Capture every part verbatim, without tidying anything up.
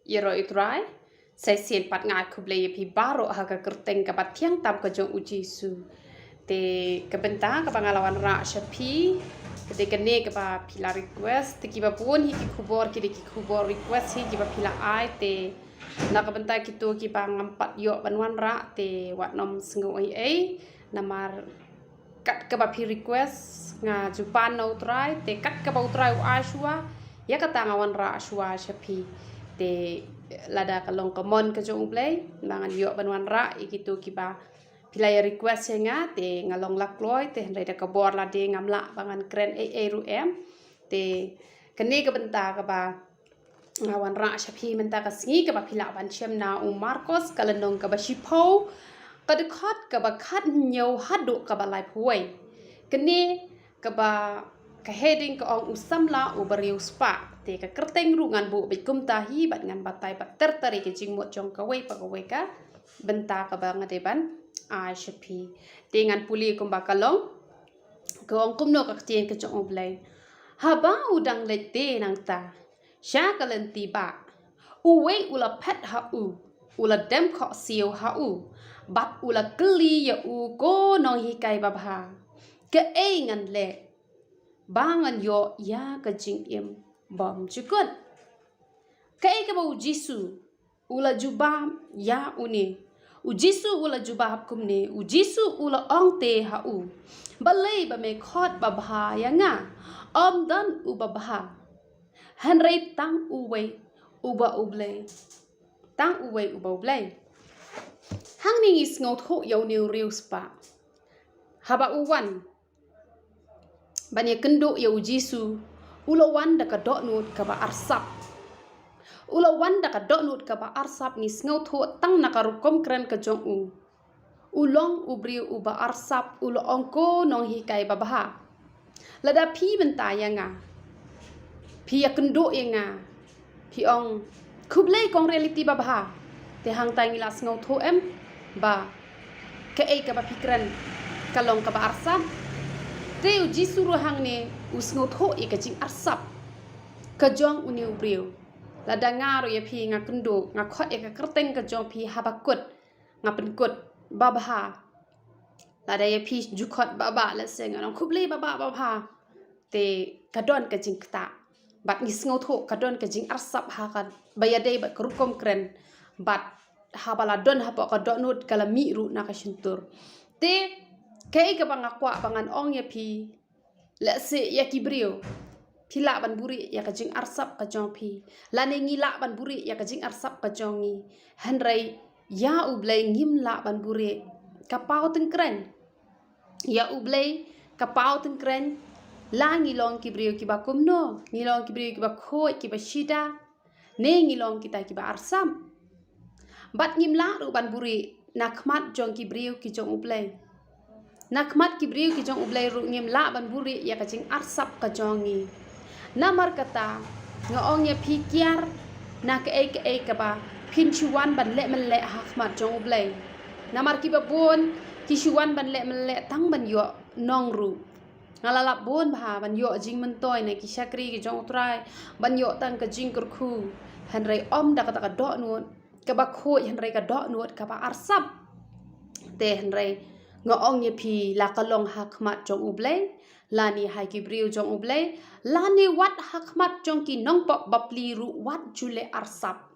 Ïaroh ïa u Trai. Sa shisien pat nga ai khublei ïa phi baroh ha ka kyrteng kaba thiang tam ka jong u Jisu. Te ka bynta kaba nga la wanrah sha phi, te kane kaba phi la request, te kiba bun hi ki khubor ki dei ki khubor request hi kiba phi la ai, te na ka bynta kito kiba ngam pat ïoh ban wanrah, te wat nym sngew ei ei. Namar kat kaba phi request nga ju pan na u Trai, te kat kaba u Trai u ai shuwa, ïa kata nga wanrah shuwa sha phi. Te lada ka long ka mon ka jong u Blei ba ngan ïoh ban wanrah ïa kito kiba phi la ïa request ïa nga, te nga long la kloi, te hynrei da ka bor lade ngam lah ba ngan kren ei ei ruh em. Te kane ka bynta kaba nga wanrah sha phi mynta ka sngi kaba phi lah ban shem na u Markos ka lynnong kaba shiphew, ka dkhot kaba khathynñiew haduh kaba laiphew wei. Kane kaba ka heading ka ong u samla u briew spah. Te ka kyrteng ruh ngan buh beit kumta hi bad ngan batai bad ter ter ïa ka jingmut jong kawei pa kawei ka bynta kaba nga dei ban ai sha phi. Te ngan pule kumba ka long. Ka ong kumno ka ktien ka jong u Blei. Haba u dang leit te nangta sha ka lynti bah, uwei u la phet ha u, u la dem khohsiew ha u, bad u la kylli ïa u, ko nonghikai babha, kaei ngan leh ba ngan ïoh ïa ka jingim bymjukut? Kaei kaba u Jisu u la jubab ïa une? U Jisu u la jubab kumne, u Jisu u la ong te ha u, balei ba me khot babha ïa nga? Ym don uba bha, hynrei tang uwei uba u Blei. Tang uwei uba u Blei. Hangne ngi sngewthuh ïa une u riewspah. Haba u wan ban ïakynduh ïa u Jisu, u la wan da ka dohnud kaba arsap. U la wan da ka dohnud kaba arsap, ngi sngewthuh tang na ka rukom kren ka jong u. U long u briew uba arsap, u la ong, ko nonghikai babha. Lada phi mynta ïa nga, phi ïakynduh ïa nga, phi ong, khublei kong Reality babha, te hangta ngi la sngewthuh em ba kaei kaba phi kren ka long kaba arsap? Te u Jisu ruh hangne u sngewthuh ïa ka jingarsap ka jong une u briew. Lada nga ruh ïa phi nga kynduh, nga khot ïa ka kyrteng ka jong phi, haba kut nga pynkut babha. Lada ïa phi ju khot baba, lehse nga ong khublei baba, babha, te ka don ka jingktah. Bad ngi sngewthuh ka don ka jingarsap ha kaba ïadei bad ka rukom kren. Bad haba la don hapoh ka dohnud ka la mih ruh na ka shyntur. Te kaei kaba nga kwah ba ngan ong ïa phi, lehse ïa ki briew, phi lah ban buhrieh ïa ka jingarsap ka jong phi, lane ngi lah ban buhrieh ïa ka jingarsap ka jong ngi. Hynrei ïa u Blei ngim lah ban buhrieh. Ka paw tyngkren ïa u Blei, ka paw tyngkren, la ngi long ki briew kiba kumno, ngi long ki briew kiba khuid, kiba shida, ne ngi long kita kiba arsap. Bad ngim lah ruh ban buhrieh na khmat jong ki briew ki jong u Blei. Na khmat ki briew ki jong u Blei ruh ngim lah ban buhrieh ïa ka jingarsap ka jong ngi. Namar kata nga ong ïa phi, kiar na kaei kaei kaba phin shu wan ban leh mynleh ha khmat jong u Blei. Namar kiba bun ki shu wan ban leh mynleh tang ban ïoh nong ruh. Nga la lap bun bha ban ïoh jingmyntoi na ki shakri ki jong u Trai, ban ïoh tang ka jingkyrkhu, hynrei ym da kata ka dohnud kaba khuid, hynrei ka dohnud kaba arsap. Te hynrei nga ong ïa phi, la ka long ha khmat jong u Blei, lane ha ki briew jong u Blei, lane wat ha khmat jong ki nongpop bapli ruh wat ju leh arsap.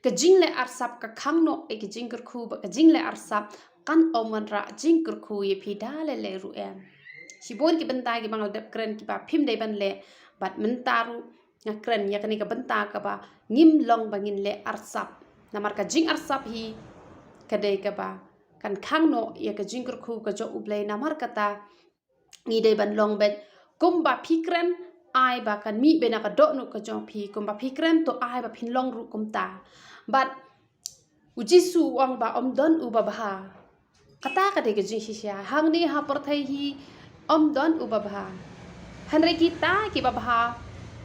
Ka jingleh arsap ka khang noh ïa ka jingkyrkhu, bad ka jingleh arsap kan ym wanrah jingkyrkhu ïa phi da lei lei ruh em. Shibun ki bynta kiba nga la dep kren kiba phim dei ban leh, bad mynta ruh nga kren ïa kane ka bynta kaba ngim long ba ngin leh arsap. Namar ka jingarsap hi ka dei kaba kan khang noh ïa ka jingkyrkhu ka jong u Blei. Namar kata ngi dei ban long beit kumba phi kren, ai ba kan mih beit na ka dohnud ka jong phi. Kumba phi kren to ai ba phin long ruh kumta. Bad u Jisu u ong ba ym don uba bha. Kata ka dei ka jingshisha. Hangne ha pyrthei hi ym don uba bha. Hynrei kita kiba bha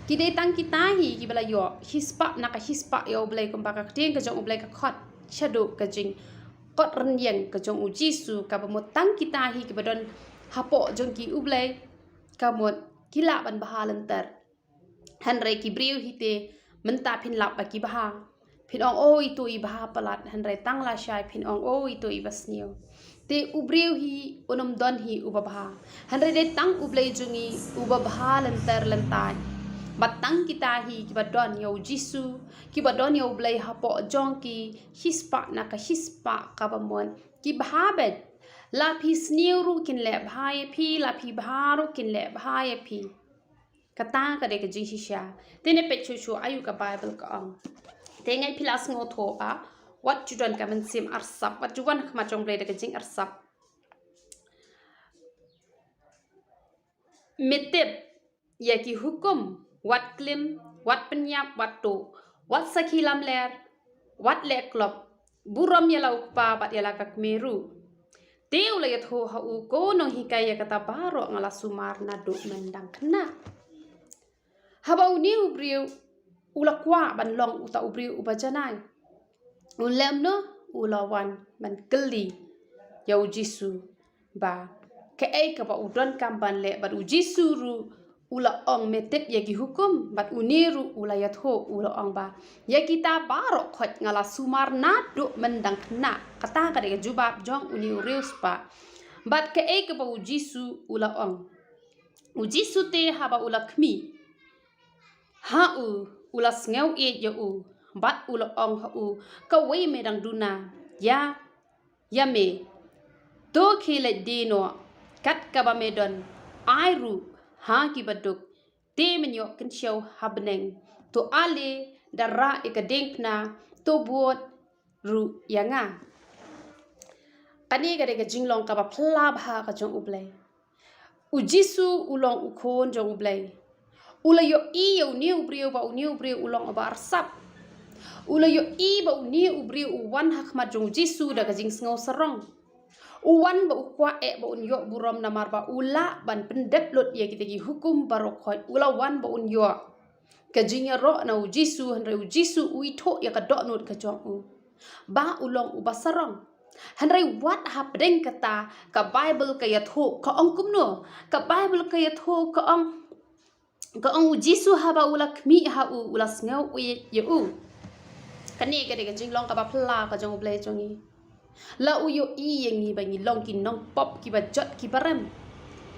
ki dei tang kita hi kiba la ïoh shispah na ka shispah ïa u Blei, kumba ka ktien ka jong u Blei ka khot shaduh ka jing kot rynïeng ka jong u Jisu, kaba mut tang kita hi kiba don hapoh jong ki u Blei, ka mut ki lah ban bha lynter. Hynrei ki briew hi te mynta phin lap ba ki bha. Phin ong, "O, ito i bha palat," hynrei tang lashai phin ong, "O, ito i basniew." Te u briew hi un ym don hi uba bha. Hynrei dei tang U Blei jong ngi uba bha lynter lyntait. Bad tang kita hi kiba don ïa U Jisu, kiba don ïa U Blei hapoh jong ki shispah na ka shispah kaba mon, ki bha beit. La phi sniew ruh kin leh bha ïa phi, la phi bha ruh kin leh bha ïa phi. Kata ka dei ka jingshisha. Te ne peit shuh shuh aïu ka Baibl ka ong. Te ngai phi la sngewthuh ba wat ju don ka mynsiem arsap, wat ju wan ha khmat jong U Blei da ka jingarsap. Me tip ïa ki hukum, wat klim, wat pynïap, wat tuh, wat sakhi lamler, wat leh klop, burom ïa la u kpa bad ïa la ka kmie ruh. Te u la ïathuh ha u, "Ko nonghikai, ïa kata baroh nga la sumar naduh myndang khynnah." Haba une u briew u la kwah ban long uta u briew uba janai, u lem noh, u la wan ban kylli ïa U Jisu ba kaei kaba u donkam ban leh, bad U Jisu ruh u la ong, "Me tip ïa ki hukum?" Bad une ruh u la ïathuh, u la ong ba, "Ïa kita baroh khoit nga la sumar naduh myndang khynnah." Kata ka dei ka jubab jong une u riewspah. Bad kaei kaba U Jisu u la ong? U Jisu te haba u la khmih ha u, u la sngew ïeit ïa u bad u la ong ha u, "Kawei me dang duna ïa, ïa me. To khie leit die noh kat kaba me don, ai ruh ha kiba duk, te men ïoh kynshew ha bneng. To ale da rah ïa ka diengphna, to bud ruh ïa nga." Kane ka dei ka jinglong kaba phylla bha ka jong U Blei. U Jisu u long u Khun jong U Blei. U la ïohi ïa une u briew ba une u briew u long uba arsap. U la ïohi ba une u briew u wan ha khmat jong U Jisu da ka jingsngew sarong. U wan ba u kwah eh ba un ïoh burom namar ba u lah ban pyndep lut ïa kita ki hukum baroh khoit. U la wan ba un ïoh ka jingïaroh na U Jisu, hynrei U Jisu u ithuh ïa ka dohnud ka jong u ba u long uba sarong. Hynrei wat hapdeng kata ka Baibl ka ïathuh ka ong kumno? Ka Baibl ka ïathuh ka ong, ka ong U Jisu haba u la khmih ha u, u la sngew ïeit ïa u. Kane ka dei ka jinglong kaba phylla ka jong U Blei jong ngi. La u ïohi ïa ngi ba ngi long ki nongpop kiba jot kiba rem,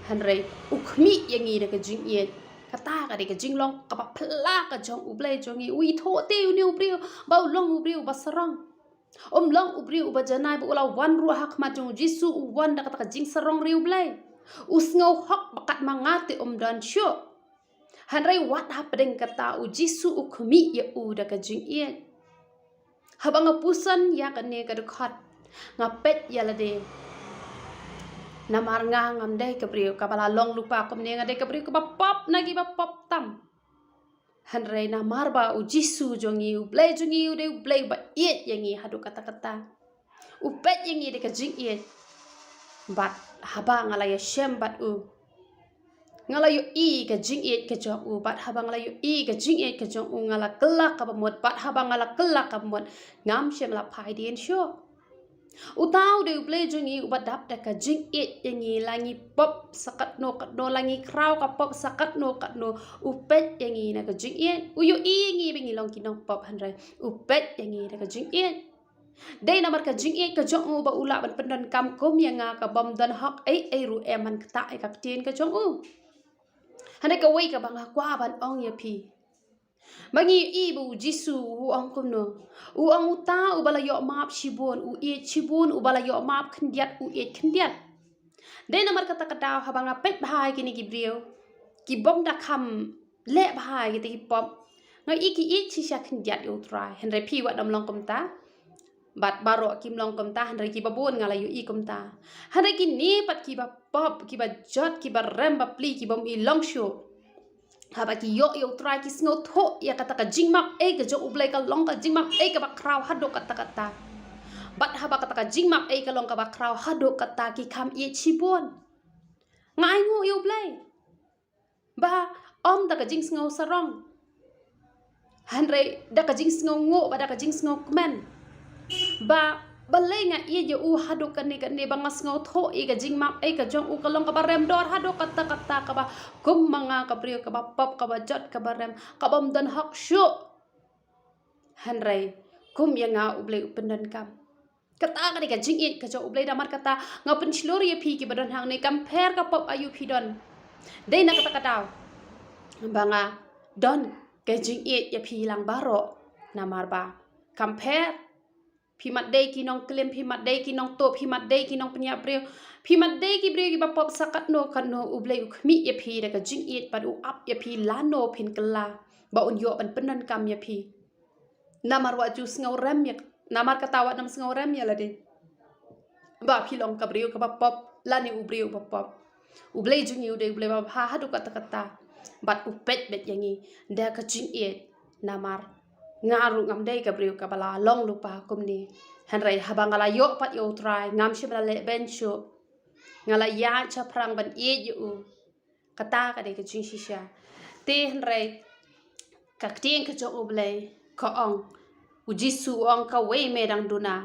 hynrei u khmih ïa ngi da ka jingïeit. Kata ka dei ka jinglong kaba phylla ka jong U Blei jong ngi. U ithuh te une u briew ba u long u briew uba sarong. Um long u briew uba janai, ba u la wan ruh ha khmat jong U Jisu, u wan da kata ka jingsarong riewblei. U sngew hok ba katba nga te um don shuh. Hynrei wat hapdeng kata U Jisu u khmih ïa u da ka jingïeit. Haba nga puson ïa kane ka dkhot, nga peit ïa lade. Namar nga ngam dei ka briew kaba la long lypa kumne, nga dei ka briew kaba pop na kiba pop tam. Hynrei namar ba U Jisu jong ngi, U Blei jong ngi, u dei U Blei ba ïeit ïa ngi haduh katta katta. U peit ïa ngi da ka jingïeit. Bad haba nga la ïashem bad u, nga la ïohi ka jingïeit ka jong u. Bad haba nga la ïohi ka jingïeit ka jong u, nga la kylla kaba mut. Bad haba nga la kylla kaba mut, ngam shym la phai dien shuh. Uta u dei U Blei jong ngi uba dap da ka jingïeit ïa ngi, la ngi pop sa katno katno, la ngi khraw ka pop sa katno katno, u peit ïa ngi na ka jingïeit. U ïohi ïa ngi ba ngi long ki nongpop, hynrei u peit ïa ngi na ka jingïeit. Dei namar ka jingïeit ka jong u ba u lah ban pyndonkam kum ïa nga, ka bym don hok ei ei ruh em ban ktah ïa ka ktien ka jong u. Hynrei kawei kaba nga kwah ban ong ïa phi, ba ngi ïohi ba U Jisu u ong kumno? U ong uta uba la ïoh map shibun u ïeit shibun, uba la ïoh map khyndiat u ïeit khyndiat. Dei namar kata ka daw haba nga peit bha ïa kine ki briew ki bym da kham leh bha ïa kita ki pop, nga ïohi ki ïeit shisha khyndiat ïa U Trai. Hynrei phi wat dang long kumta. Bad baroh kim long kumta, hynrei kiba bun nga la ïohi kumta. Hynrei kine pat kiba pop, kiba jot, kiba rem bapli, ki bym i long shuh, haba ki ïoh ïa U Trai ki sngewthuh ïa kata ka jingmap ei ka jong U Blei ka long ka jingmap ei kaba khraw haduh katta katta. Bad haba kata ka jingmap ei ka long kaba khraw haduh katta, ki kham ïeit shibun. Nga ainguh ïa U Blei ba ym da ka jingsngew sarong, hynrei da ka jingsngew nguh bad da ka jingsngew kmen. Ba balei nga ïeit ïa u haduh kane kane, ba nga sngewthuh ïa ka jingmap ei ka jong u ka long kaba rem dor haduh katta katta, kaba kum ma nga ka briew kaba pop, kaba jot, kaba rem, ka bym don hok shuh. Hynrei kum ïa nga U Blei u pyndonkam. Kata ka dei ka jingïeit ka jong U Blei. Namar kata nga pynshlur ïa phi kiba don hangne, kam pher ka pop aïu phi don. Dei na kata ka daw ba nga don ka jingïeit ïa phi lang baroh. Namar ba kam pher, phi mat dei ki nongklim, phi mat dei ki nongtuh, phi mat dei ki nongpynïap briew, phi mat dei ki briew kiba pop sa katno katno, U Blei u khmih ïa phi da ka jingïeit bad u ap ïa phi lano phin kylla, ba un ïoh ban pyndonkam ïa phi. Namar wat ju sngewrem ïa, namar kata wat nym sngewrem ïa lade ba phi long ka briew kaba pop lane u briew ba pop. U Blei jong ngi u dei U Blei ba bha haduh katta katta bad u peit beit ïa ngi da ka jingïeit. Namar nga ruh ngam dei ka briew kaba la long lypa kumne. Hynrei haba nga la ïoh pat ïa U Trai, ngam shym la lehbeiñ shuh. Nga la ïaid shaphrang ban ïeit ïa u. Kata ka dei ka jingshisha. Te hynrei ka ktien ka jong U Blei ka ong, U Jisu u ong, kawei me dang duna.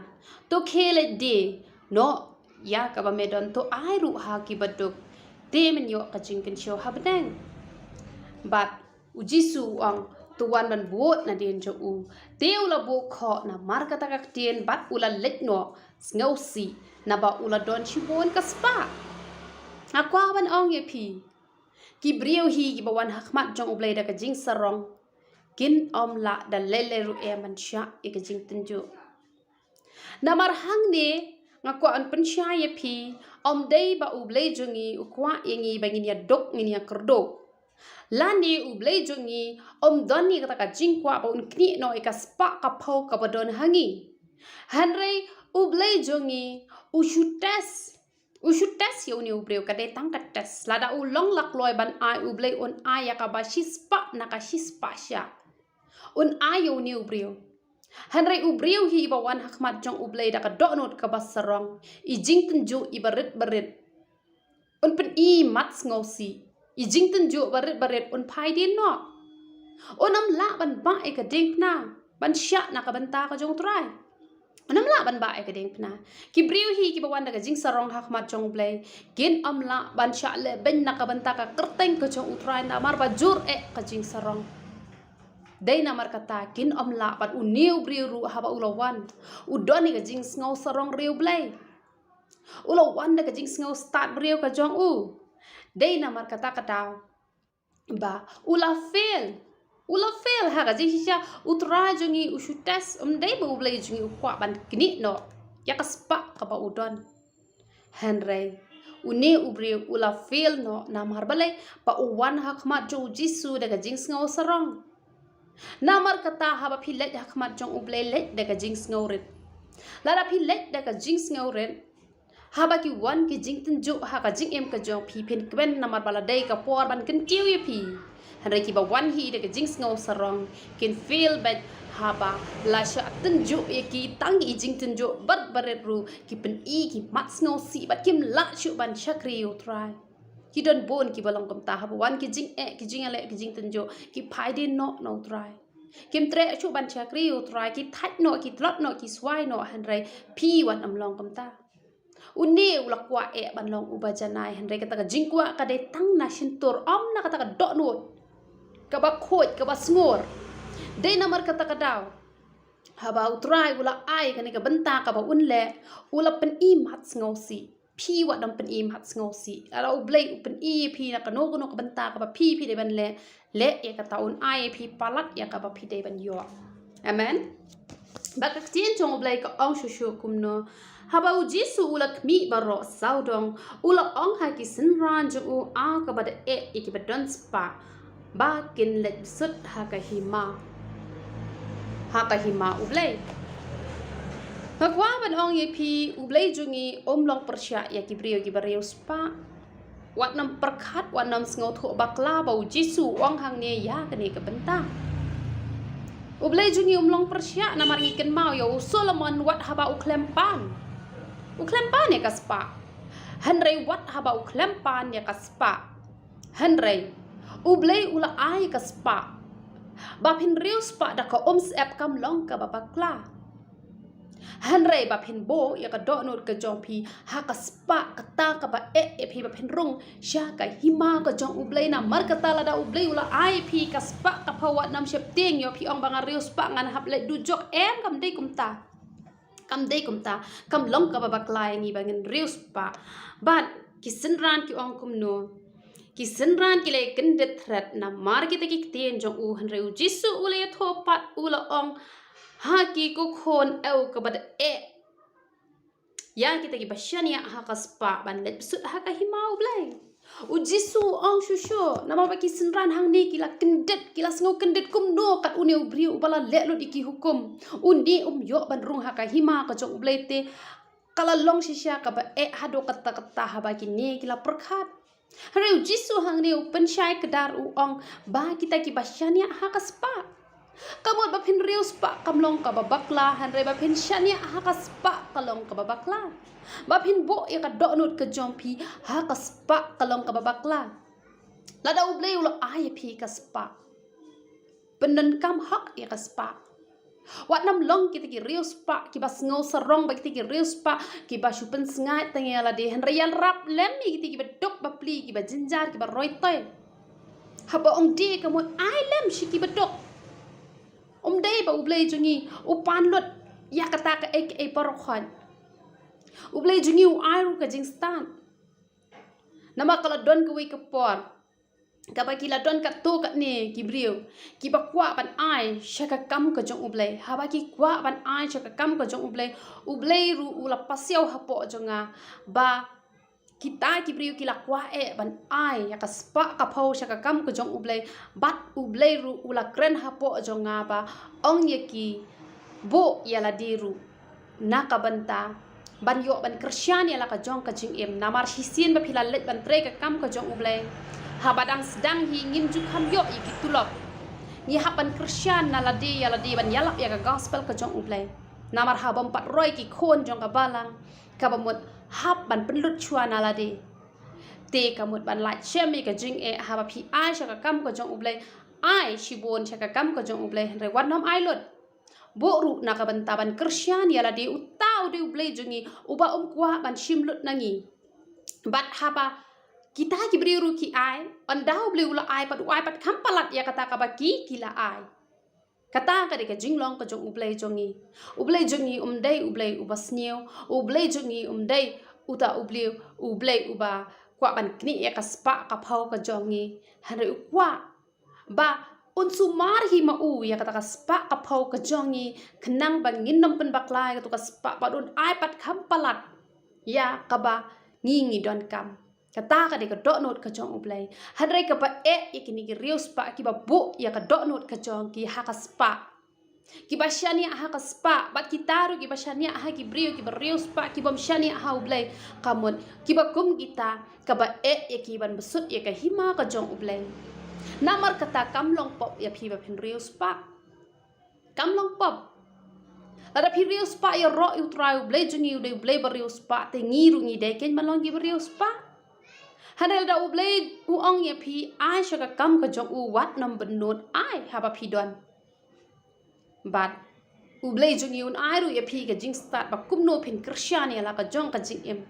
To khie leit die noh ïa kaba me don, to ai ruh ha kiba duk, te men ïoh ka jingkynshew ha bneng. Bad U Jisu u ong, to wan ban bud nadien jong u. Te u la buh khoh namar kata ka ktien bad u la leit noh sngewsih, naba u la don shibun ka spah. Nga kwah ban ong ïa phi, ki briew hi kiba wan ha khmat jong U Blei da ka jingsarong, kin ym lah da lei lei ruh em ban shah ïa ka jingtynjuh. Namar hangne nga kwah ban pynshai ïa phi, ym dei ba U Blei jong ngi u kwah ïa ngi ba ngin ïa duk, ngin ïa kyrduh. Lane U Blei jong ngi um don ïa kata ka jingkwah ba un knieh noh ïa ka spah ka phew kaba don ha ngi. Hynrei U Blei jong ngi u shu test, u shu test ïa une u briew, ka dei tang ka test. Lada u long lakloi ban ai, U Blei un ai ïa kaba shispah na ka shispah shah. Un ai ïa une u briew. Hynrei u briew hi iba wan ha khmat jong U Blei da ka dohnud kaba sarong, i jingtynjuh iba rit ba rit un pyni mat sngewsih, i jingtynjuh barit barit un phai dien noh. Un ym lah ban bah ïa ka diengphna ban shah na ka bynta ka jong U Trai. Un ym lah ban bah ïa ka diengphna. Ki briew hi kiba wan da ka jingsarong ha khmat jong U Blei kin ym lah ban shah lehbeiñ na ka bynta ka kyrteng ka jong U Trai, namar ba jur eh ka jingsarong. Dei namar kata kin ym lah, bad une u briew ruh haba u la wan, u don ïa ka jingsngew sarong riewblei. U la wan da ka jingsngew stad briew ka jong u. Dei namar kata ka daw ba u la fail. U la fail ha ka jingshisha. U Trai jong ngi u shu test, ym dei ba U Blei jong ngi u kwah ban knieh noh ïa ka spah kaba u don. Hynrei une u briew u la fail noh, namar balei? Ba u wan ha khmat jong U Jisu da ka jingsngew sarong. Namar kata haba phi leit ha khmat jong U Blei, leit da ka jingsngew rit. Lada phi leit da ka jingsngew rit, haba ki wan ki jingtynjuh ha ka jingim ka jong phi, phin kmen namar ba la dei ka por ban kyntiew ïa phi. Hynrei kiba wan hi da ka jingsngew sarong kin fail beit, haba la shah tynjuh ïa ki tang i jingtynjuh barit barit ruh ki pyni ki mat sngewsih bad kim lah shuh ban shakri ïa U Trai. Ki don bun kiba long kumta, haba wan ki jingeh, ki jingïaleh, ki jingtynjuh, ki phai dien noh na U Trai. Kim treh shuh ban shakri ïa U Trai, ki thait noh, ki tlot noh, ki swai noh. Hynrei phi wat ym long kumta. Une u la kwah eh ban long uba janai, hynrei kata ka jingkwah ka dei tang na shyntur, ym na kata ka dohnud kaba khuid, kaba sngur. Dei namar kata ka daw haba U Trai u la ai kane ka bynta kaba un leh, u la pyni mat sngewsih. Phi wat ym pyni mat sngewsih. Lada U Blei u pyni ïa phi na kano kano ka bynta kaba phi, phi dei ban leh, leh ïa kata, un ai ïa phi palat ïa kaba phi dei ban ïoh. Amen. Bad ka ktien jong U Blei ka ong shuh shuh kumno: Haba U Jisu u la khmih baroh sawdong, u la ong ha ki synran jong u, a kaba da eh ïa kiba don spah ba kin leit bsut ha ka hima, ha ka hima U Blei. Nga kwah ban ong ïa phi, U Blei jong ngi um long pyrshah ïa ki briew kiba riewspah. Wat nym pyrkhat, wat nym sngewthuh bakla ba U Jisu u ong hangne ïa kane ka bynta. U Blei jong ngi um long pyrshah namar ngi kynmaw ïa u Solomon wat haba u khlem pan, u khlem pan ïa ka spah. Hynrei wat haba u khlem pan ïa ka spah, hynrei U Blei u la ai ka spah ba phin riewspah da ka umsyep, kam long kaba bakla. Hynrei ba phin buh ïa ka dohnud ka jong phi ha ka spah, kata kaba eh ïa phi ba phin rung sha ka hima ka jong U Blei. Namar kata lada U Blei u la ai phi ka spah ka phew, wat nym sheptieng ïoh phi ong ba nga riewspah, ngan hap leit dujok. Em, kam dei kumta. Kam dei kumta. Kam long kaba bakla ïa ngi ba ngin riewspah. Bad ki synran ki ong kumno? Ki synran ki la kyndit thret namar kita ki ktien jong u. Hynrei U Jisu u la ïathuh pat, u la ong ha ki, ko khun, ew kaba da eh ïa kita kiba shaniah ha ka spah ban leit bsut ha ka hima U Blei. U Jisu u ong shuh shuh, namar ba ki synran hangne ki la kyndit, ki la sngew kyndit, kumno kat une u briew uba la leh lut ïa ki hukum, une um ïoh ban rung ha ka hima ka jong U Blei te. Ka la long shisha kaba eh haduh katta katta haba kine ki la pyrkhat. Hynrei U Jisu hangne u pynshai kdar, u ong ba kita kiba shaniah ha ka spah. Ka mut ba phin riewspah kam long kaba bakla, hynrei ba phin shaniah ha ka spah ka long kaba bakla. Ba phin buh ïa ka dohnud ka jong phi ha ka spah ka long kaba bakla. Lada U Blei u la ai ïa phi ka spah, pyndonkam hok ïa ka spah. Wat nym long kita ki riewspah kiba sngew sarong, ba kita ki riewspah kiba shu pynsngaid tang ïa lade, hynrei ïarap lem ïa kita kiba duk bapli, kiba jynjar, kiba roi toi. Haba ong die, ka mut ai lem sha kiba duk. Um dei ba U Blei jong ngi u pan lut ïa kata kaei kaei baroh khoit. U Blei jong ngi u ai ruh ka jingstad. Namar ka la don kawei ka por kaba ki la don katto katne ki briew kiba kwah ban ai sha ka kam ka jong U Blei. Haba ki kwah ban ai sha ka kam ka jong U Blei, U Blei ruh u la pasiaw hapoh jong nga ba kita ki briew ki la kwah eh ban ai ïa ka spah ka phew sha ka kam ka jong U Blei. Bad U Blei ruh u la kren hapoh jong nga ba ong ïa ki, buh ïa lade ruh na ka bynta ban ïoh ban kyrshan ïa la ka jong ka jingim. Namar shisien ba phi la leit ban trei ka kam ka jong U Blei, haba dang sdang hi ngim ju kham ïoh ïa ki tulop. Ngi hap ban kyrshan na lade ïa lade ban ïalap ïa ka gospel ka jong U Blei. Namar haba ym pat roi ki khun jong ka balang, kaba mut hap ban pynlut shuwa na lade. Te ka mut ban lait shem ïa ka jingeh haba phi ai sha ka kam ka jong U Blei. Ai shibun sha ka kam ka jong U Blei, hynrei wat nym ai lut. Buh ruh na ka bynta ban kyrshan ïa lade. Uta u dei U Blei jong ngi uba um kwah ban shim lut na ngi. Bad haba kita ki briew ruh ki ai, ynda U Blei u la ai pat, u ai pat kham palat ïa kata kaba ki ki la ai. Kata ka dei ka jinglong ka jong U Blei jong ngi. U Blei jong ngi um dei U Blei uba sniew. U Blei jong ngi um dei uta U Blei, U Blei uba kwah ban knieh ïa ka spah ka phew ka jong ngi. Hynrei u kwah ba un sumar hi ma u ïa kata ka spah ka phew ka jong ngi, khnang ba ngin nym pynbakla ïa katu ka spah, bad un ai pat kham palat ïa kaba ngi ngi donkam. Kata ka dei ka dohnud ka jong U Blei. Hynrei kaba eh ïa kine ki riewspah kiba buh ïa ka dohnud ka jong ki ha ka spah, kiba shaniah ha ka spah, bad kita ruh kiba shaniah ha ki briew kiba riewspah, kibym shaniah ha U Blei. Ka mut kiba kum kita, kaba eh ïa ki ban bsut ïa ka hima ka jong U Blei. Namar kata kam long pop ïa phi ba phin riewspah. Kam long pop. Lada phi riewspah ïaroh ïa U Trai U Blei jong ngi, u dei U Blei ba riewspah, te ngi ruh ngi dei kein ban long kiba riewspah. Hynrei lada U Blei u ong ïa phi ai sha ka kam ka jong u, wat nym bynnud, ai haba phi don. Bad U Blei jong ngi un ai ruh ïa phi ka jingstad ba kumno phin kyrshan ïa la ka jong ka jingim.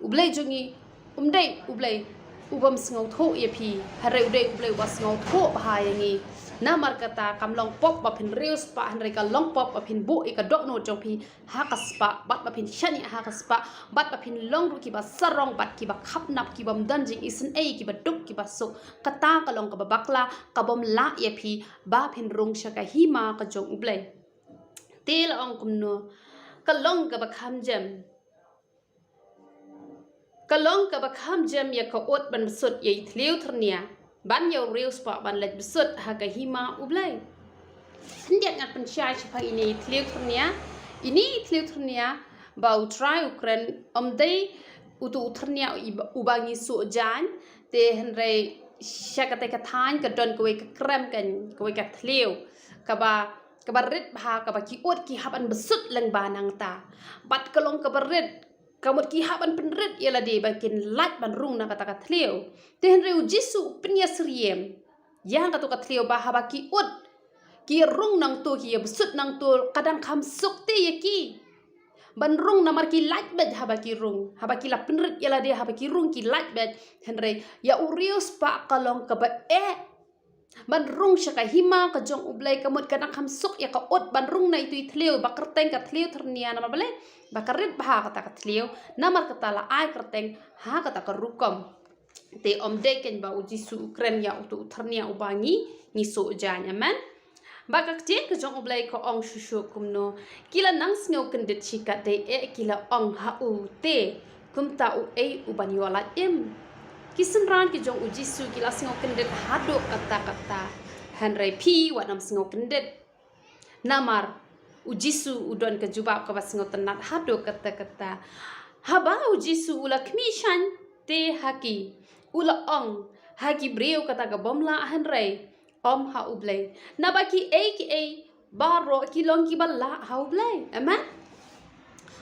U Blei jong ngi um dei U Blei ubym sngewthuh ïa phi, hynrei u dei U Blei uba sngewthuh bha ïa ngi. Namar kata kam long pop ba phin riewspah, hynrei ka long pop ba phin buh ïa ka dohnud jong phi ha ka spah, bad ba phin shaniah ha ka spah, bad ba phin long ruh kiba sarong bad kiba khapnap, kibym don jingisynei, kiba duk kiba suk. Kata ka long kaba bakla, kabym lah ïa phi ba phin rung sha ka hima ka jong U Blei. Te la ong kumno? Ka long kaba kham jem. Ka long kaba kham jem ïa ka ut ban bsut ïa i thliew thyrnia, ban ïa u riewspah ban leit bsut ha ka hima U Blei. Khyndiat ngan pynshai shaphang ine i thliew thyrnia. Ine i thliew thyrnia ba U Trai u kren, um dei utu u thyrnia uba, uba ngi suh jaiñ, te hynrei sha katei ka thaiñ ka don kawei ka krem, kan, kawei ka thliew kaba, kaba rit bha, kaba ki ut ki hap ban bsut lyngba nangta. Bad ka long kaba rit, ka mut ki hap ban pynrit ïa lade ba kin lait ban rung na kata ka thliew. Te hynrei U Jisu u pynïasyriem ïa katu ka thliew ba haba ki ut ki rung nangto, ki ïa bsut nangto, ka dang kham suk te ïa ki ban rung, namar ki lait beit haba ki rung, haba ki la pynrit ïa lade, haba ki rung ki lait beit. Hynrei ïa u riewspah ka long kaba eh ban rung sha ka hima ka jong U Blei, ka mut ka dang kham suk ïa ka ut ban rung na itu i thliew, ba kyrteng ka thliew thyrnia, namar balei? Ba ka rit bha kata ka thliew, namar kata la ai kyrteng ha kata ka rukom. Te ym dei kein ba U Jisu u kren ïa uto u thyrnia uba ngi, ngi shu jaiñ, amen. Ba ka ktien ka jong U Blei ka ong shuh shuh kumno? Ki la nang sngew kyndit shikatdei eh, ki la ong ha u, te kumta uei u ban ïoh lait im? Ki synran ki jong U Jisu ki la sngew kyndit haduh katta katta. Hynrei phi wat nym sngew kyndit. Namar U Jisu u don ka jubab kaba sngewtynnat haduh katta katta. Haba U Jisu u la khmih shaiñ te ha ki, u la ong ha ki briew kata ka bym lah, hynrei ym ha U Blei. Naba kiei kiei baroh ki long kiba lah ha U Blei. Amen.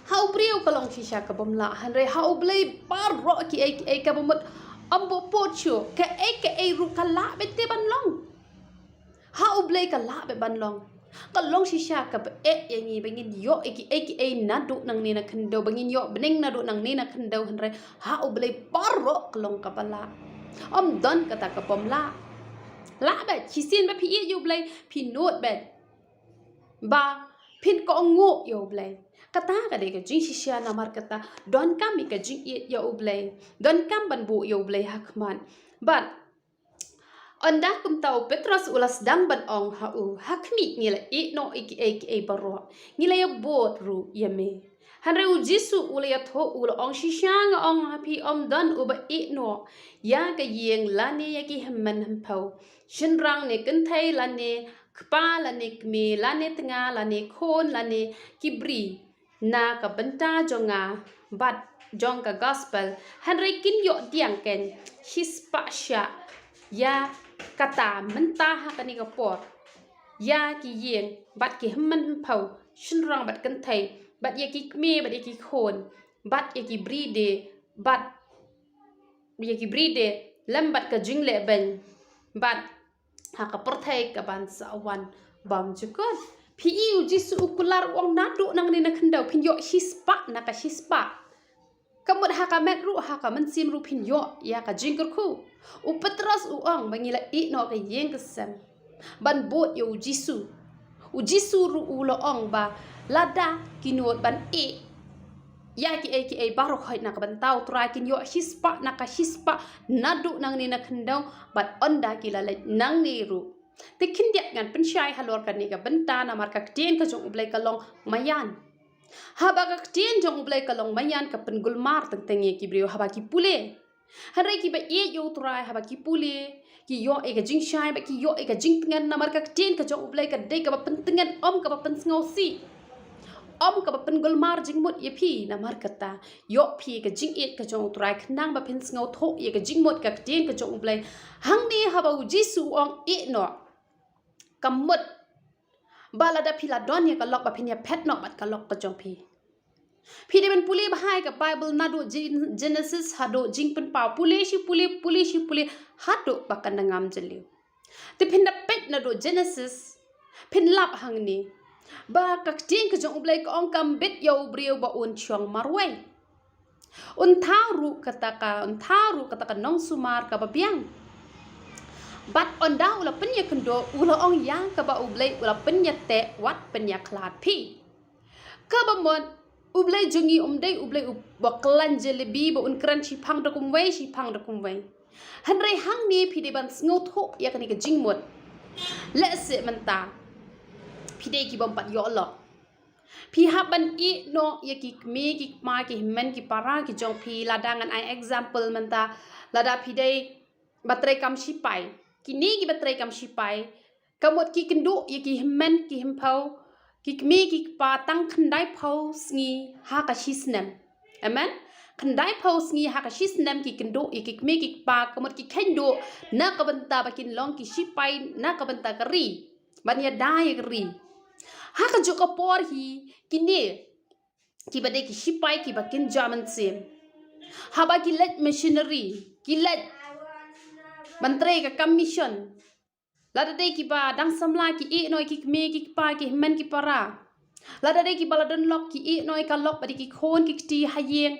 Ha u briew ka long shisha ka bym lah, hynrei ha U Blei baroh kiei kiei, kaba mut ym baput shuh, kaei kaei ruh ka lah beit te ban long. Ha U Blei ka lah beit ban long. Ka long shisha kaba eh ïa ngi ba ngin ïoh ïa kiei kiei naduh nangne na khyndew, ba ngin ïoh bneng naduh nangne na khyndew, hynrei ha U Blei baroh ka long kaba lah. Ym don kata ka bym lah. Lah beit, shisien ba phi ïeit ïa U Blei, phi nud beit ba phin kohnguh ïa U Blei. Kata ka dei ka jingshisha, namar kata donkam ïa ka jingïeit ïa U Blei, donkam ban buh ïa U Blei ha khmat. Bad ynda kumta u Petros u la sdang ban ong ha u, ha khmih ngi la ïeh noh ïa kiei kiei baroh, ngi la ïa bud ruh ïa me. Hynrei U Jisu u la ïathuh, u la ong, shisha nga ong ha phi, ym don uba ïeh noh ïa ka ïing lane ïa ki hynmen hynphew, shynrang ne kynthei lane kpa lane kmie lane tnga lane khun lane ki bri na ka bynta jong nga bad jong ka gospel, hynrei kin ïoh diang kein shispah shah ïa kata mynta ha kane ka por, ïa ki ïing bad ki hynmen hynphew, shynrang bad kynthei, bad ïa ki kmie bad ïa ki khun, bad ïa ki bri de, bad ïa ki bri de lem bad ka jingleh beiñ, bad ha ka pyrthei ka ban sa wan bymjukut. Phi i, U Jisu u kular, u ong, naduh nangne na khyndew phin ïoh shispah na ka shispah. Ka mut ha ka met ruh, ha ka mynsiem ruh phin ïoh ïa ka jingkyrkhu. U Petros u ong ba ngi la ïeh noh ka ïing ka sem ban bud ïa U Jisu. U Jisu ruh u la ong ba lada ki nud ban ïeh ïa kiei kiei baroh khoit na ka bynta U Trai, kin ïoh shispah na ka shispah naduh nangne na khyndew, bad ynda ki la leit nangne ruh. Te khyndiat ngan pynshai halor kane ka bynta, namar ka ktien ka jong U Blei ka long maïan. Haba ka ktien jong U Blei ka long maïan, ka pynkulmar teng teng ïa ki briew haba ki pule. Hynrei kiba ïeit ïa U Trai, haba ki pule, ki ïoh ïa ka jingshai bad ki ïoh ïa ka jingtngen, namar ka ktien ka jong U Blei ka dei kaba pyntngen, ym kaba pynsngewsih, ym kaba pynkulmar jingmut ïa phi. Namar kata, ïoh phi ïa ka jingïeit ka jong U Trai khnang ba phin sngewthuh ïa ka jingmut ka ktien ka jong U Blei. Hangne haba U Jisu u ong ïeh noh, ka mut ba lada phi la don ïa ka lok, ba phin ïa phet noh bad ka lok ka jong phi. Phi dei ban pule bha ïa ka Bible naduh Gen-, Genesis haduh Jingpynpaw. Pule shi pule, pule shi pule, haduh ba kan da ngam jylliew. Te phin da peit naduh Genesis, phin lap hangne ba ka ktien ka jong U Blei ka ong, kam bit ïa u briew ba un shong marwei. Un thaw ruh kata ka, un thaw ruh kata ka nongsumar kaba biang. Bad ynda u la pynïakynduh, u la ong, ïa kaba U Blei u la pynïateh, wat pynïakhlad phi. Kaba mut, U Blei jong ngi um dei U Blei uba khlaiñ jalebi ba un kren shiphang da kumwei, shiphang da kumwei. Hynrei hangne phi dei ban sngewthuh ïa kane ka jingmut. Lehse mynta phi dei ki bym pat ïoh lok. Phi hap ban ïeh noh ïa ki kmie, ki kpa, ki hynmen, ki para ki jong phi. Lada ngan ai example mynta, lada phi dei ba trei kam shipai. Kine kiba trei kam shipai, ka mut ki kynduh ïa ki hynmen ki hynphew, ki kmie ki kpa tang khyndaiphew sngi ha ka shisnem. Amen. Khyndaiphew sngi ha ka shisnem ki kynduh ïa ki kmie ki kpa, ka mut ki kheiñ duh na ka bynta ba kin long ki shipai na ka bynta ka ri, ban ïada ïa ka ri. Ha kajuh ka por hi, kine kiba dei ki shipai kiba kynja mynsiem, haba ki leit missionary, ki leit ban trei ka kam mission, Lada dei kiba dang samla ki ïeh noh ïa ki kmie ki kpa ki hynmen ki para. Lada dei kiba la don lok ki ïeh noh ïa ka lok bad ïa ki khun ki kti ha ïing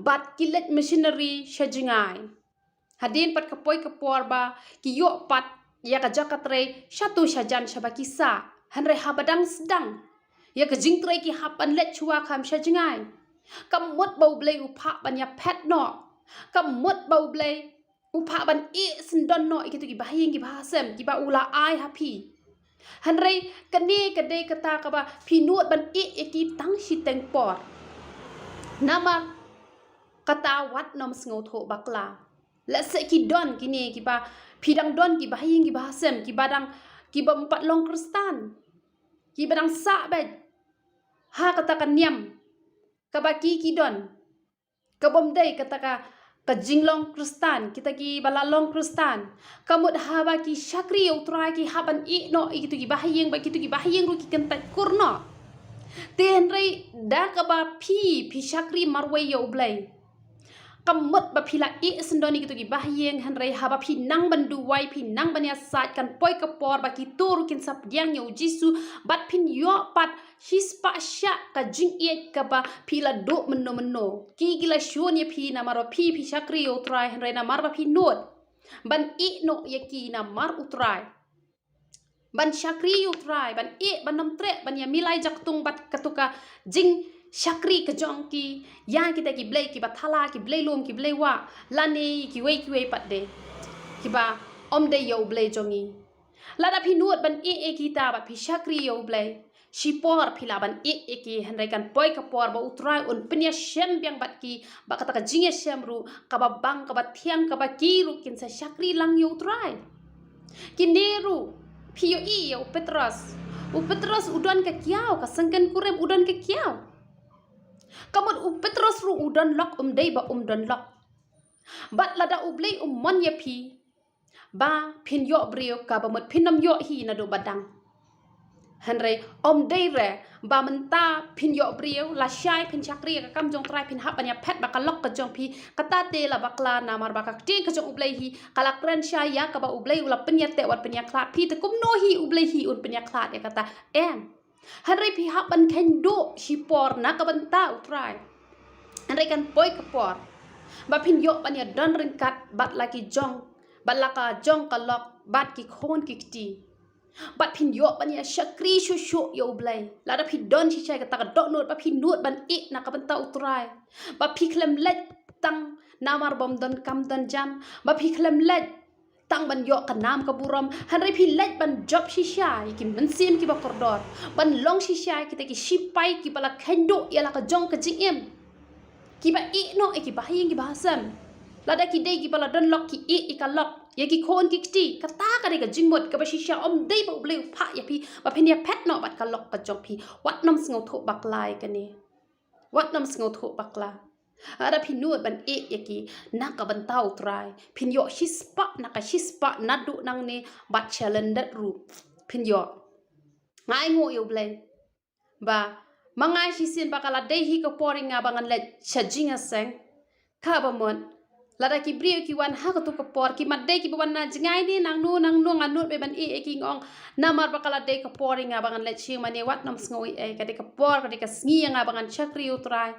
bad ki leit missionary sha jngai. Hadien pat ka poi ka por ba ki ïoh pat ïa ka jaka trei shatu shajan shaba ki sah. Hynrei haba dang sdang ïa ka jingtrei ki hap ban leit shuwa kham sha jngai. Ka mut ba U Blei u phah ban ïaphet noh. Ka mut ba U Blei u phah ban ïeh syndon noh ïa kito ki bahaïing ki bahasem kiba u la ai ha phi. Hynrei kane ka dei kata kaba phi nud ban ïeh ïa ki tang shiteng por. Namar kata wat nym sngewthuh bakla. Lehse ki don kine kiba phi dang don ki bahaïing ki bahasem kiba dang kiba ym pat long Khristan. Kiba dang sah beit ha kata ka niam kaba ki ki don. Ka bym dei kata ka, ka jinglong Khristan, kita kiba la long Khristan. Ka mut haba ki shakri ïa U Trai ki hap ban ïeh noh ïa kito ki bahaïing bad kito ki bahaïing ruh ki kyntait kur noh. Te hynrei da kaba phi, phi shakri marwei ïa U Blei. Ka mut ba phi la ïeh syndon ïa kito ki bahaïing hynrei haba phi nang ban duwai phi nang ban ïasaid kan poi ka por ba kito ruh kin sa pdiang ïa U Jisu bad phin ïoh pat shispah shah ka jingïeit kaba phi la duh mynno mynno. Ki ki la shun ïa phi namar ba phi phi shakri ïa U Trai hynrei namar ba phi nud ban ïeh noh ïa ki namar U Trai. Ban shakri ïa U Trai, ban ïeh, ban nym treh, ban ïa milai jaktung bad kato ka jingshakri ka jong ki ïa kita ki blei kiba thala, ki blei lum, ki blei wah, lane kiwei kiwei pat de kiba ym dei ïa U Blei jong ngi. Lada phi nud ban ïeh ïa kita bad phi shakri ïa U Blei, shipor phi lah ban ïeh ïa ki hynrei kan poi ka por ba U Trai un pynïashem biang bad ki bad kata ka jingïashem ruh kaba bang kaba thiang kaba ki ruh kin sa shakri lang ïa U Trai. Kine ruh phi ïohi ïa u Petros. U Petros u don ka kiaw, ka syngken kurim u don ka kiaw. Ka mut u Petros ruh u don lok, um dei ba um don lok. Bad lada U Blei um mon ïa phi ba phin ïoh briew kaba mut phin nym ïoh hi naduh ba dang. Hynrei ym dei re ba mynta phin ïoh briew, lashai phin shakri ïa ka kam jong U Trai phin hap ban ïaphet bad ka lok ka jong phi. Kata te la bakla namar ba ka ktien ka jong U Blei hi ka la kren shai ïa kaba U Blei u la pynïateh wat pynïakhlad phi, te kumno hi U Blei hi un pynïakhlad ïa kata? Em. Hynrei phi hap ban kheiñduh shipor na ka bynta U Trai. Hynrei kan poi ka por ba phin ïoh ban ïadon ryngkat bad la ki jong, bad la ka jong ka lok, bad ki khun ki kti. Bad phin ïoh ban ïa shakri shuh shuh ïa U Blei. Lada phi don shisha kata ka dohnud ba phi nud ban ïeh na ka bynta U Trai. Ba phi khlem leit tang namar bym don kam don jam. Ba phi khlem leit tang ban ïoh ka nam ka burom. Hynrei phi leit ban jop shisha ïa ki mynsiem kiba kordor. Ban long shisha ïa kita ki shipai kiba la kheiñduh ïa la ka jong ka jingim. Kiba ïeh noh ïa ki bahaïing ki bahasem. Lada ki dei kiba la don lok ki ïeh ïa ka lok. Ïa ki khun ki kti. Kata ka dei ka jingmut kaba shisha ym dei ba U Blei u phah ïa phi. Ba phin ïaphet noh bad ka lok ka jong phi. Wat nym sngewthuh bakla ïa kane. Wat nym sngewthuh bakla. Lada phi nud ban ïeh ïa ki na ka bynta U Trai. Phin ïoh shispah na ka shispah naduh nangne bad sha lyndet ruh. Phin ïoh. Nga ainguh ïa U Blei. Ba ma nga shisien ba ka la dei hi ka por ïa nga ba ngan leit sha jingïaseng. Kaba mut lada ki briew ki wan ha kato ka por ki mat dei kiba wan na jngai ne nangno nangno nga nud beit ban ïeh ïa ki, nga ong namar ba ka la dei ka por ïa nga ba ngan leit sha ïing mane wat nym sngew ei ei, ka dei ka por, ka dei ka sngi ïa nga ba ngan shakri ïa U Trai.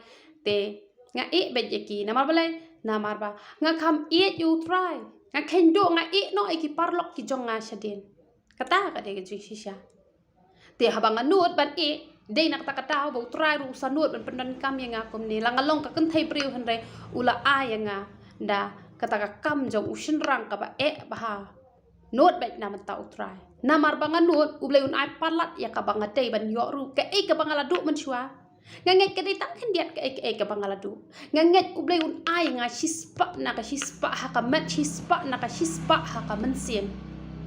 Te nga ïeh beit ïa ki namar balei? Namar ba nga kham ïeit ïa U Trai. Nga kheiñduh nga ïeh noh ïa ki paralok ki jong nga shadien. Kata ka dei ka jingshisha. Te haba nga nud ban ïeh, dei na kata ka daw ba U Trai ruh u sa nud ban pyndonkam ïa nga kumne. La nga long ka kynthei briew hynrei u la ai ïa nga da kata ka kam jong u shynrang kaba eh bha. Nud beit na bynta U Trai. Namar ba nga nud, U Blei un ai palat ïa kaba nga dei ban ïoh ruh. Kaei kaba nga la duh mynshuwa. Nga ngeit ka dei tang khyndiat kaei kaei kaba nga la duh. Nga ngeit U Blei un ai nga shispah na ka shispah ha ka met, shispah na ka shispah ha ka mynsiem.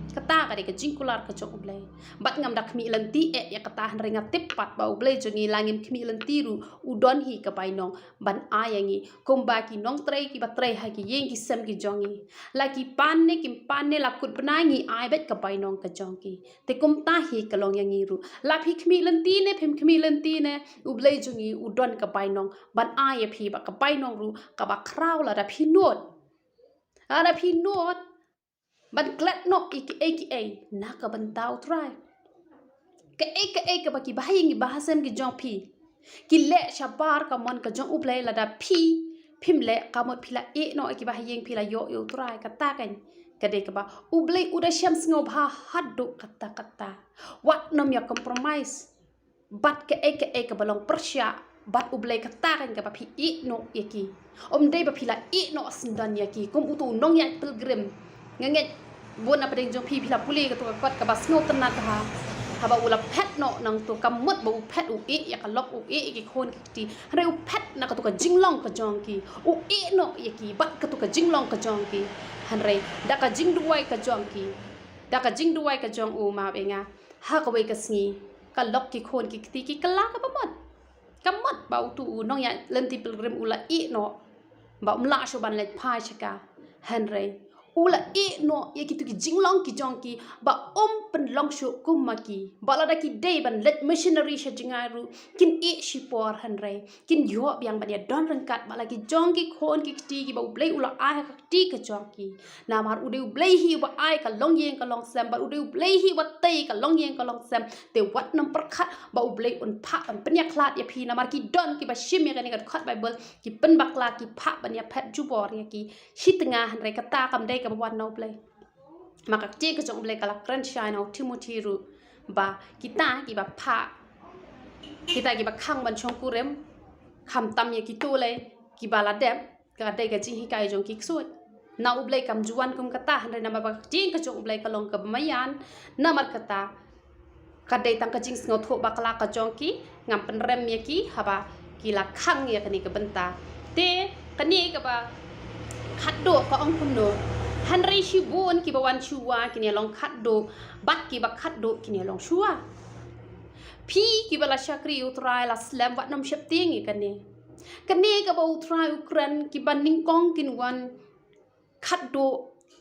Kata ka dei ka jingkular ka jong U Blei. Bad ngam da khmih lynti eh ïa kata, hynrei nga tip pat ba U Blei jong ngi la ngim khmih lynti ruh u don hi ka bainong ban ai ïa ngi. Kumba ki nongtrei kiba trei ha ki ïing ki sem ki jong ngi. La ki pan ne kim pan ne la kut bnai ngi ai beit ka bainong ka jong ki. Te kumta hi ka long ïa ngi ruh. La phi khmih lynti ne phim khmih lynti ne, U Blei jong ngi u don ka bainong ban ai ïa phi bad ka bainong ruh kaba khraw lada phi nud. Lada phi nud. ban klet noh ïa kiei kiei na ka bynta U Trai. Kaei kaei kaba ki bahaïing ki bahasem ki jong phi ki leh shabar ka mon ka jong U Blei, lada phi phim leh, ka mut phi la ïeh noh ïa ki bahaïing, phi la ïoh ïa U Trai. Kata kan ka dei kaba U Blei u da shem sngewbha haduh katta katta. Wat nym ïa compromise bad kaei kaei kaba long pyrshah bad U Blei. Kata kan kaba phi ïeh noh ïa ki. Ym dei ba phi la ïeh noh syndon ïa ki kum utu u nongïaid pilgrim. Nga ngeit bun na pdeng jong phi, phi la pule katu ka kot kaba sngewtynnat ha, haba u la phet noh nangtu, ka mut ba u phet, u ïeh ïa ka lok, u ïeh ïa ki khun ki kti. Hynrei u phet na katu ka jinglong ka jong ki, u ïeh noh ïa ki bad katu ka jinglong ka jong ki. Hynrei da ka jingduwai ka jong ki, da ka jingduwai ka jong u, map ïa nga, ha kawei ka sngi ka lok ki khun ki kti ki kylla kaba mut. Ka mut ba utu u nongïaid lynti pilgrim u la ïeh noh, ba um lah shuh ban leit phai sha ka. Hynrei u la ïeh noh ïa kitu ki jinglong ki jong ki, ba um pynlong shuh kum ma ki. Ba lada ki dei ban leit missionary sha jngai ruh, kin ïeh shipor, hynrei kin ïoh biang ban ïa don ryngkat bad la ki jong ki khun ki kti kiba U Blei u la ai ha ka kti ka jong ki. Namar u dei U Blei hi uba ai ka longïing ka longsem, bad u dei U Blei hi uba tei ka longïing ka longsem. Te wat nym pyrkhat ba U Blei un phah ban pynïakhlad ïa phi, namar ki don kiba shim ïa kane ka dkhot Baibl, ki pynbakla, ki phah ban ïaphet jubor ïa ki. Shi tnga, hynrei kata kam dei kaba wan na U Blei. Ma ka ktien ka jong U Blei ka la kren shai na u Timothi ruh, ba kita kiba phah, kita kiba khang ban shongkurim, khamtam ïa kito lei kiba la dep, ka dei ka jinghikai jong ki ksuid. Na U Blei kam ju wan kum kata, hynrei namar ba ka ktien ka jong U Blei ka long kaba maïan, namar kata ka dei tang ka jingsngewthuh bakla ka jong ki, ngam pynrem ïa ki haba ki la khang ïa kane ka bynta. Te kane kaba khatduh ka ong kumno? Hynrei shibun kiba wan shuwa kin ïa long khatduh, bad kiba khatduh kin ïa long shuwa. Phi kiba la shakri U Trai la slem, wat nym sheptieng ïa kane. Kane kaba U Trai u kren, kiba nyngkong kin wan khatduh,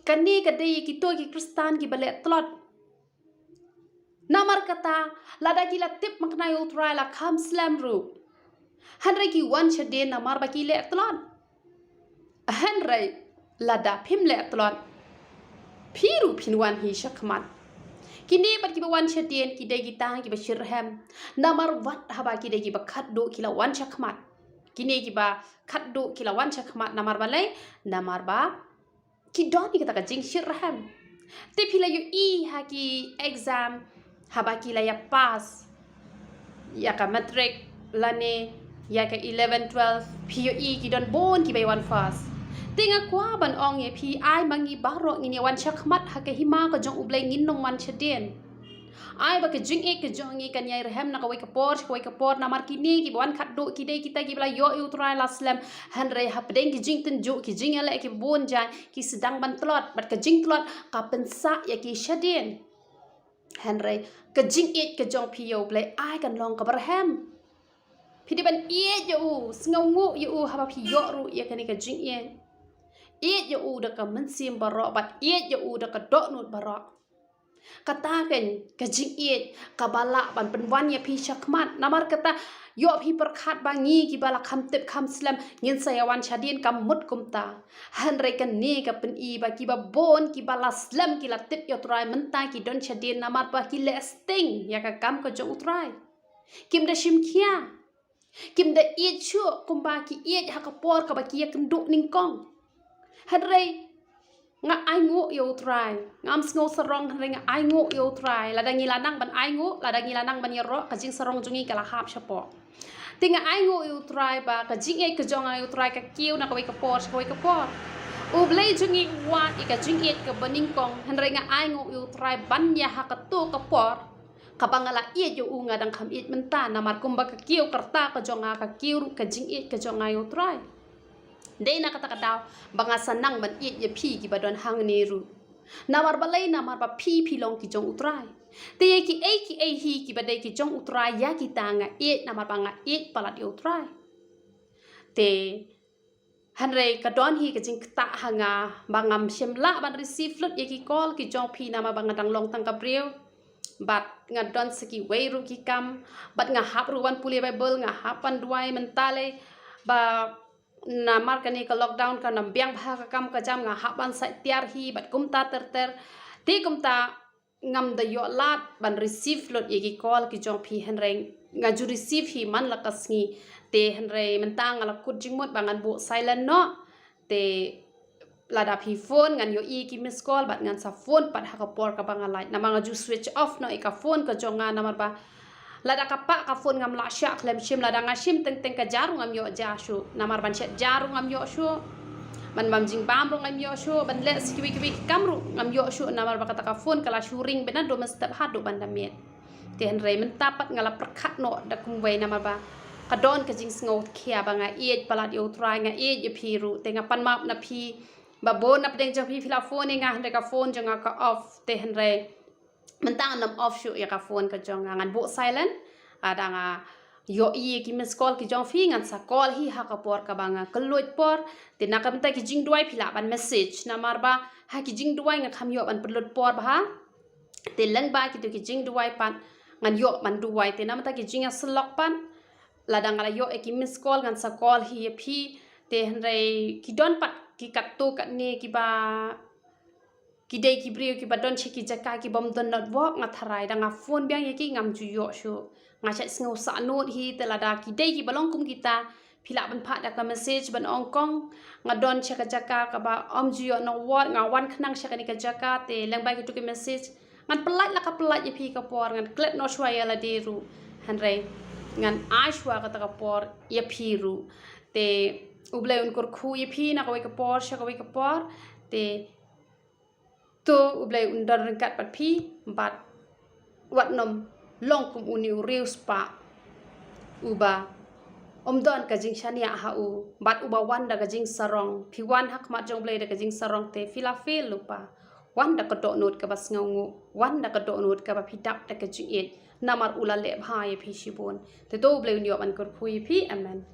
kane ka dei kito ki Khristan kiba leh tlot. Namar kata, lada ki la tip makna ïa U Trai la kham slem ruh, hynrei ki wan shadien namar ba ki leh tlot. Hynrei lada phim leh tlot, phi ruh phin wan hi shakhmat. Kine pat kiba wan shadien ki dei kita kiba shitrhem, namar wat haba ki dei kiba khatduh ki la wan shakhmat. Kine kiba khatduh ki la wan shakhmat namar balei? Namar ba ki don ïa kata ka jingshitrhem. Te phi la ïohi ha ki exam, haba ki la ïa pass ïa ka matric lane ïa ka eleven, twelve, phi ïohi ki don bun kiba ïa wan first. Te nga kwah ban ong ïa phi, ai ma ngi baroh ngin ïa wan shakhmat ha ka hima ka jong U Blei, ngin nym wan shadien. Ai ba ka jingïeit ka jong ngi kan ïai rhem na kawei ka por sha kawei ka por, namar kine kiba wan khatduh ki dei kita kiba la ïoh ïa U Trai la slem. Hynrei hapdeng ki jingtynjuh, ki jingïaleh kiba bun jait, ki sdang ban tlot, bad ka jingtlot ka pynsah ïa ki shadien. Hynrei ka jingïeit ka jong phi ïa U Blei ai kan long kaba rhem. Phi dei ban ïeit ïa u, sngewnguh ïa u haba phi ïoh ruh ïa kane ka jingïeit. Ïeit ïa u da ka mynsiem baroh, bad ïeit ïa u da ka dohnud baroh. Kata kan ka jingïeit kaba lah ban pynwan ïa phi shakhmat. Namar kata, ïoh phi pyrkhat ba ngi kiba la kham tip kham slem ngin sa ïa wan shadien, kam mut kumta. Hynrei kane ka pyni ba kiba bun kiba la slem ki la tip ïa U Trai, mynta ki don shadien namar ba ki leh sting ïa ka kam ka jong U Trai. Kim da shim khia. Kim da ïeit shuh kumba ki ïeit ha ka por kaba ki ïakynduh nyngkong. Hynrei nga ainguh ïa U Trai. Ngam sngew sarong hynrei nga ainguh ïa U Trai. Lada ngi la nang ban ainguh, lada ngi la nang ban ïaroh, ka jingsarong jong ngi ka la hap shapoh. Te nga ainguh ïa U Trai ba ka jingïeit ka jong nga ïa U Trai ka kiew na kawei ka por sha kawei ka por. U Blei jong ngi u wad ïa ka jingïeit kaba nyngkong, hynrei nga ainguh ïa U Trai ban ïa ha kato ka por kaba nga la ïeit ïa u, nga dang kham ïeit mynta, namar kumba ka kiew ka rta ka jong nga, ka kiew ruh ka jingïeit ka jong nga ïa U Trai. Dei na kata ka daw ba nga sa nang ban ïeit ïa phi kiba don hangne ruh, namar balei? Namar ba phi, phi long ki jong U Trai. Te ïa kiei kiei hi kiba dei ki jong U Trai, ïa kita nga ïeit namar ba nga ïeit palat ïa U Trai. Te hynrei ka don hi ka jingktah ha nga ba ngam shym lah ban receive lut ïa ki call ki jong phi namar ba nga dang long tang ka briew. Bad nga don sa kiwei ruh ki kam. Bad nga hap ruh ban pule Baibl, nga hap ban duwai mynta lei. Ba namar kane ka lockdown ka nam biang bha ka kam ka jam, nga hap ban sait tiar hi bad kumta ter ter. Te kumta ngam da ïoh lad ban receive lut ïa ki call ki jong phi, hynrei nga ju receive hi man la ka sngi. Te hynrei mynta nga la kut jingmut ba ngan buh silent noh. Te lada phi phone ngan ïohi ki miss call bad ngan sa phone pat ha ka por kaba nga lait, namar nga ju switch off noh ïa ka phone ka jong nga, namar ba lada ka pah ka phone ngam lah shah khlem shim, lada nga shim teng teng ka ja ruh ngam ïoh ja shuh, namar ban shet ja ruh ngam ïoh shuh, ban bam jingbam ruh ngam ïoh shuh, ban leh sa kiwei kiwei ki kam ruh ngam ïoh shuh, namar ba kata ka phone ka la shu ring beit naduh mynstep haduh ban da miet. Te hynrei mynta pat nga la pyrkhat noh da kumwei, namar ba ka don ka jingsngew khia ba nga ïeit palat ïa U Trai, nga ïeit ïa phi ruh. Te nga pan map na phi ba bun na pdeng jong phi phi la phone ïa nga, hynrei ka phone jong nga ka off. Te hynrei mynta ngan ym off shuh ïa ka phone ka jong nga, ngan buh silent. Lada nga ïohi ïa ki miss call ki jong phi ngan sa call hi ha ka por kaba nga kylluid por. Te na ka bynta ki jingduwai phi lah ban message, namar ba ha ki jingduwai nga kham ïoh ban pynlut por bha. Te lyngba kito ki jingduwai pat ngan ïoh ban duwai. Te na bynta ki jingïasyllok pat, lada nga la ïoh ïa ki miss call ngan sa call hi ïa phi. Te hynrei ki don pat ki katto katne kiba ki dei ki briew kiba don sha ki jaka ki bym don network, nga tharai da nga phone biang ïa ki ngam ju ïoh shuh. Nga shait sngew sahnud hi. Te lada ki dei kiba long kum kita, phi lah ban phah da ka message ban ong, kong, nga don sha ka jaka kaba ym ju ïoh network, nga wan khnang sha kane ka jaka. Te lyngba kito ki message ngan pyllait la ka pyllait ïa phi ka por, ngan klet noh shuwa ïa lade ruh, hynrei ngan ai shuwa kata ka por ïa phi ruh. Te U Blei un kyrkhu ïa phi na kawei ka por sha kawei ka por. Te to U Blei un don ryngkat bad phi, bad wat nym long kum une u riewspah uba ym don ka jingshaniah ha u, bad uba wan da ka jingsarong. Phi wan ha khmat jong U Blei da ka jingsarong, te phi la fail lypa. Wan da ka dohnud kaba sngewnguh, wan da ka dohnud kaba phi dap da ka jingïeit, namar u la leh bha ïa phi shibun. Te to U Blei un ïoh ban kyrkhu ïa phi. Amen.